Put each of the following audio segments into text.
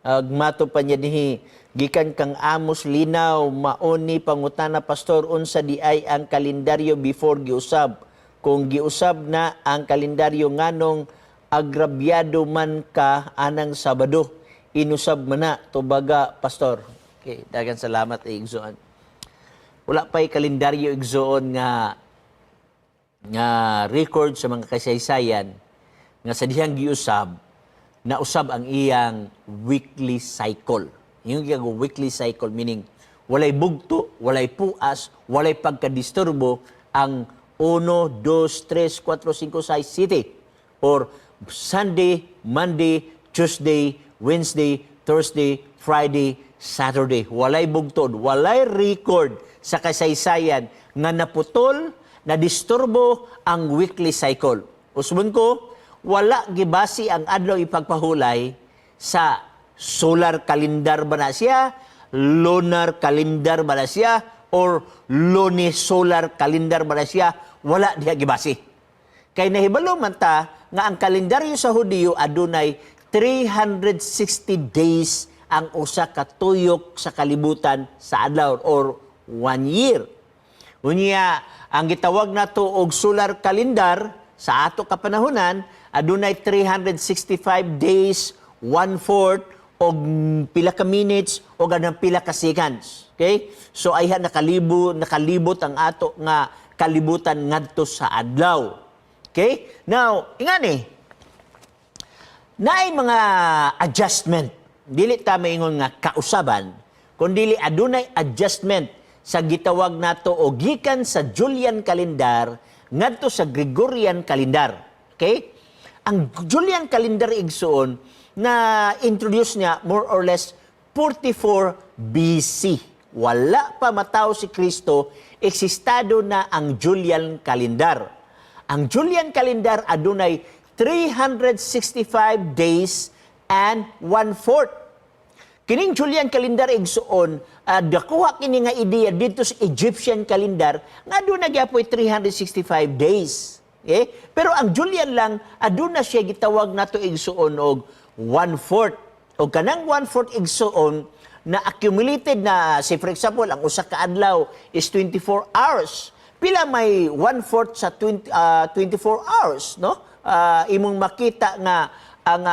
Ug mato pa niya dinhi gikan kang Amos Linaw, mauni pangutana, Pastor, unsa di ay ang kalendaryo before giusab? Kung giusab na ang kalendaryo, nganong agrabyado man ka anang Sabado? Inusab man na, tubaga, Pastor. Okay, daghang salamat, igsoon. Wala pa'y kalendaryo, igsoon, nga nga record sa mga kasaysayan nga sa dihang giusab, nausab ang iyang weekly cycle. Yung iyang weekly cycle meaning walay bugto, walay puas, walay pagkadisturbo ang 1, 2, 3, 4, 5, 6 city or Sunday, Monday, Tuesday, Wednesday, Thursday, Friday, Saturday. Walay bugtod, walay record sa kasaysayan nga naputol, na disturbo ang weekly cycle. Usbon ko, wala gibasi ang adlaw ipagpahulay sa solar calendar ba na siya, lunar calendar ba na siya, or lunisolar calendar ba na siya, wala diha gibasi. Kay nahibalo man ta nga ang kalendaryo sa Hudiyo adunay 360 days ang usa ka tuyok sa kalibutan sa adlaw or one year. Unya, ang gitawag nato og solar calendar sa ato kapanahonan adunay 365 days, one-fourth og pila ka minutes o ganang pila ka seconds. Okay? So ayha nakalibot ang ato nga kalibutan ngadto sa adlaw. Okay? Now, ingani, naay mga adjustment. Dili ta maingon nga kausaban, kundi adunay adjustment sa gitawag nato o gikan sa Julian calendar ngadto sa Gregorian calendar. Okay? Ang Julian calendar, igsoon, na introduce niya more or less 44 BC. Wala pa matawo si Kristo, eksistado na ang Julian calendar. Ang Julian calendar adunay 365 days and one-fourth. Kining Julian calendar, igsoon, dakuha kini nga ideya dito sa Egyptian calendar nga aduna gyapoy 365 days. Okay? Pero ang Julian lang aduna siya gitawag nato, igsoon, og one-fourth. Og kanang one-fourth, igsoon, na accumulated na, say for example, ang usa ka adlaw is 24 hours. Pila may one-fourth sa 20, 24 hours, no? Imong makita nga ang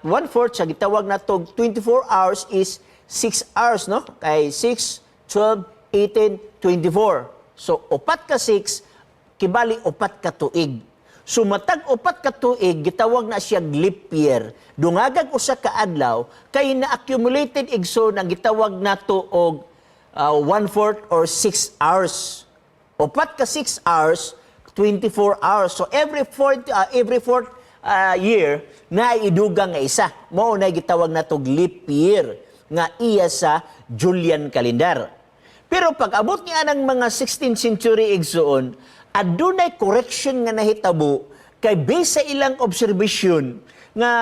one-fourth sa gitawag nato 24 hours is 6 hours, no? Kay 6, 12, 18, 24. So, upat ka 6, kibali upat ka tuig. So, matag upat ka tuig, gitawag na siya leap year. Dungagag usa ka adlaw, kay na-accumulated, igsoon, ang gitawag nato og one-fourth or 6 hours. Upat ka 6 hours, 24 hours. So every fourth year na idugang nga isa. Mao na gitawag natog leap year nga iya sa Julian calendar. Pero pag abot niya ng mga 16th century, igsoon, adunay correction nga nahitabo kay based sa ilang observation nga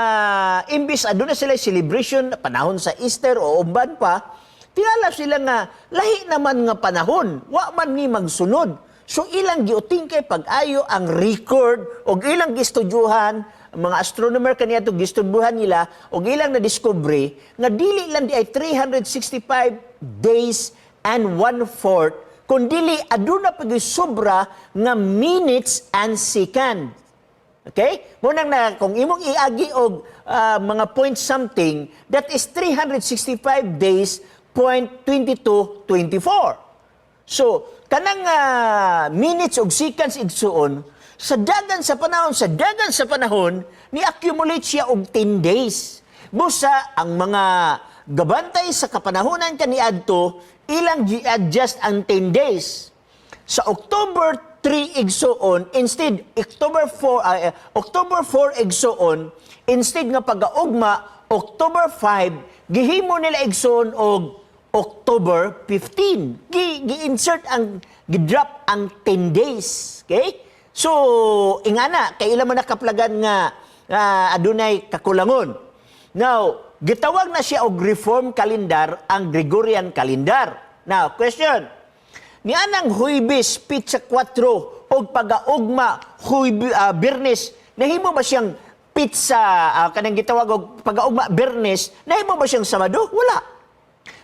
imbis aduna sila celebration panahon sa Easter o uban pa, tingala sila nga lahi naman nga panahon, wa man ni magsunod. So ilang giutingkay pag-ayo ang record og ilang gistudyuhan mga astronomer kaniadto, gistudyuhan nila og ilang na-discover nga dili lang di ay 365 days and one-fourth, kundili aduna pa gyud sobra nga minutes and second. Okay? Munang na kung imong iagi og mga point something, that is 365 days point 22 24. So, kanang minutes ug seconds, igsuon, sa dagan sa panahon, sa dagan sa panahon, ni accumulate siya og 10 days. Busa ang mga gabantay sa kapanahonan kaniadto, ilang gi-adjust ang 10 days. Sa October 3, igsuon, instead October 4, October 4, igsuon, instead nga pagaugma October 5, gihimo nila, igsuon, og October 15. Gi-insert ang gi-drop ang 10 days. Okay? So, ingana kay ila man nakaplagan nga adunay kakulangon. Now, gitawag na siya og reform calendar ang Gregorian calendar. Now, question. Nianang Huybes petsa 4 og pagaugma Huyb, Biyernes, nahimo ba siyang Pizza, kanang gitawag og pagaugma Biyernes, nahimo ba siyang Sabado? Wala.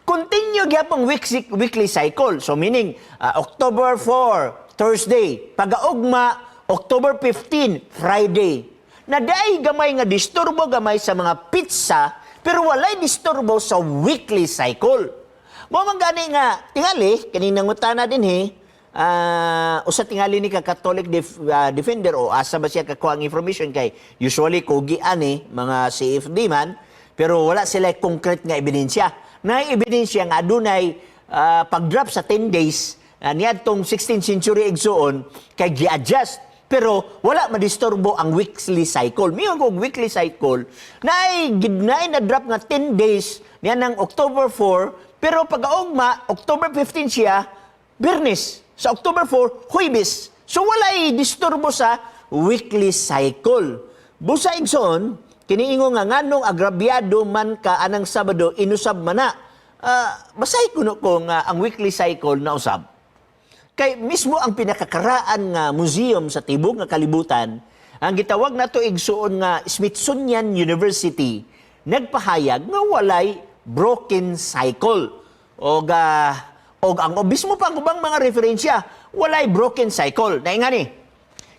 Continue gyapon weekly cycle. So meaning October 4, Thursday, pagaugma October 15, Friday. Nadaay gamay nga disturbo gamay sa mga petsa, pero walay disturbo sa weekly cycle. Mao man gani nga tingali kining nangutana dinhi, usa tingali ni ka Catholic defender o asa ba siya kakuha ang information, kay usually kugi ani mga CFD man, pero wala sila concrete nga ebidensya. Na ebidensya nga adunay pag-drop sa 10 days niadtong 16th century, igsuon, kay gi-adjust pero wala madisturbo ang weekly cycle. Miingon kog weekly cycle, naay naay na drop nga 10 days niya ng October 4, pero pag-augma October 15 siya Biyernes. Sa October 4, Huwebes. So walay disturbo sa weekly cycle. Busa, igsoon, kiniingon nga nganong agrabyado man ka anang Sabado, inusab man na. Basahi kuno ko nga ang weekly cycle na usab. Kay mismo ang pinakakaraan nga museum sa tibok nga kalibutan, ang gitawag nato, igsuon, nga Smithsonian University, nagpahayag nga walay broken cycle. Og ang mismo pa ang ubang mga referensya, walay broken cycle. Na ni,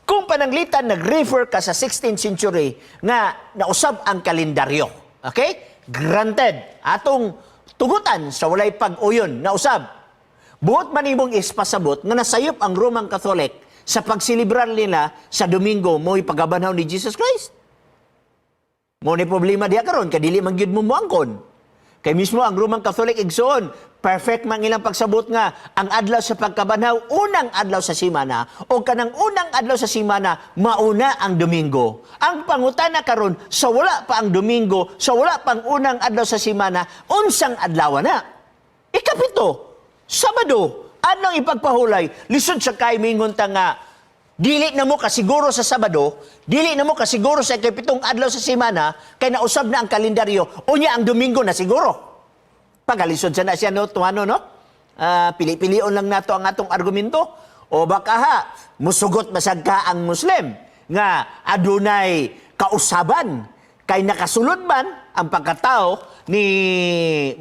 kung pananglitan nag-refer ka sa 16th century nga nausab ang kalendaryo. Okay? Granted, atong tugutan sa walay pag-uyon, nausab. Buot man imong ispasabot nga nasayop ang Roman Catholic sa pagselebrar nila sa Domingo mo'y pagabanhaw ni Jesus Christ. Mao ni problema diha karon kay dili man gyud mo moangkon. Kay mismo ang Roman Catholic, igsoon, perfect man ilang pagsabot nga ang adlaw sa pagkabanhaw unang adlaw sa simana o kanang unang adlaw sa simana mauna ang Domingo. Ang pangutana karon, sa wala pa ang Domingo, sa wala pang unang adlaw sa simana, unsang adlaw na? Ikapito, Sabado, anong ipagpahulay? Lisod sa kay mingon ta nga dili na mo kasiguro sa Sabado, dili na mo kasiguro sa ikapitong adlaw sa semana kay nausab na ang kalendaryo. Unya ang Domingo na siguro. Pagalisod sa na siya no, tuano no? Pili-pilion lang nato ang atong argumento. O baka ha, musugot masag ka ang Muslim nga adunay kausaban kay nakasulod man ang pagkatao ni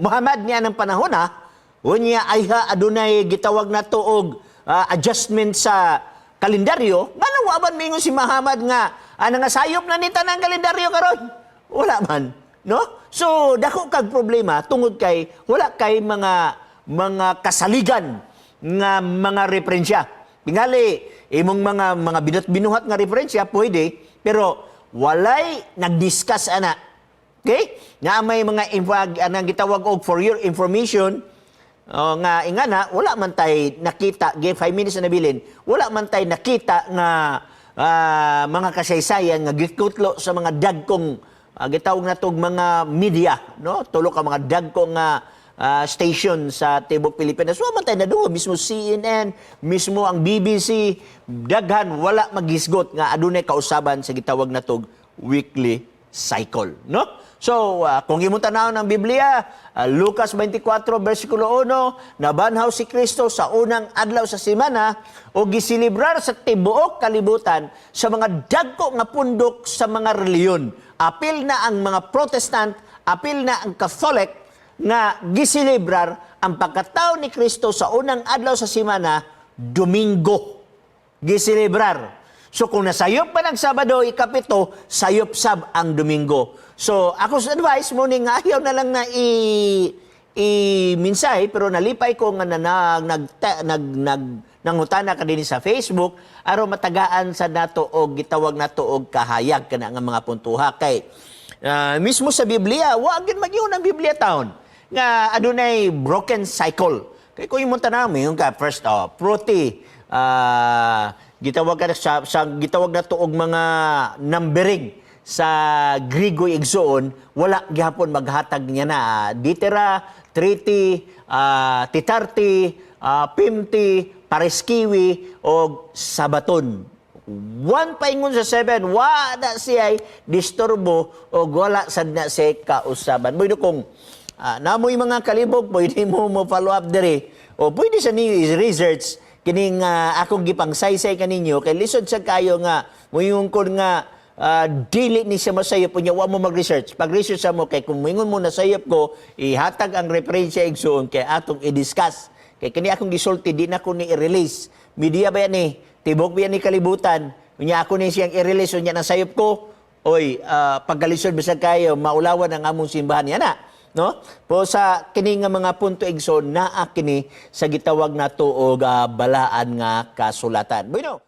Muhammad niya ng panahon ha. Unya ay ha adunay gitawag nato og adjustment sa kalendaryo, nganong wa man mingon si Muhammad nga nga sayop na ni tanang kalendaryo karon? Wala man, no? So dako kag problema tungod kay wala kay mga kasaligan nga mga referensya. Tingali imong mga binot-binuhat nga referensya pwede, pero walay nag-discuss ana. Okay? Nga may mga info anang gitawag og for your information. Oh, nga ingana wala man tay nakita, give 5 minutes na nabilin, wala man tay nakita nga mga kasaysayan nga gikutlo sa mga dagkong gitawag natog mga media, no, tulo ka mga dagkong nga station sa tibok Pilipinas. Wala man tay nadungog. Mismo CNN, mismo ang BBC, daghan wala magisgot nga adunay kausaban sa gitawag natog weekly cycle, no? So, kung imong tanawon ang Biblia, Lucas 24 versikulo 1, nabanhaw si Kristo sa unang adlaw sa semana o giselebrar sa tibuok kalibutan sa mga dagko nga pundok sa mga reliyon. Apil na ang mga Protestant, apil na ang Catholic nga giselebrar ang pagkatao ni Kristo sa unang adlaw sa semana, Domingo giselebrar. So kung nasayop pa ng Sabado, ikapito, sayop sab ang Domingo. So ako sa advice mo ni nga ayaw na lang na i mensahe, pero nalipay ko nga na nag nag nag, nag nangutana ka din sa Facebook aron matagaan sa nato og gitawag nato og kahayag kana nga mga puntuha, kay mismo sa Biblia wa gyud magyun ang Biblia taon nga adunay broken cycle. Kay kung imong tanaw yung ka first, oh, proti gitawag ka sa gitawag na og mga numbering sa Grigo, igsoon, wala gihapon maghatag niya na ditera, triti, titarti, pimti, pareskiwi og sabaton. One paingon sa seven, wa na siya disturbo o wala sad na siya kausaban. Bueno, kung namoy mga kalibog, pwede mo mo follow up dire. O pwede sa ninyo research kining akong gipangsaysay kaninyo kay lisod sa kayo nga muyungkol nga Dili ni siya masayop unya wa mo mag-research. Pag-research sa mo kay kung moingon mo na sayop ko, ihatag ang referensya, igsoon, kay atong i-discuss. Kay kini akong gisulti, di na ko ni i-release. Media ba yan ni? Tibok ba yan ni kalibutan? Unya ako ni siyang i-release, unya nasayop ko. Oy, pagkalisod bisag kayo, maulawan ang among simbahan yan na. No? Po sa kini nga mga punto, igsoon, naa kini sa gitawag nato og balaan nga kasulatan. Bueno.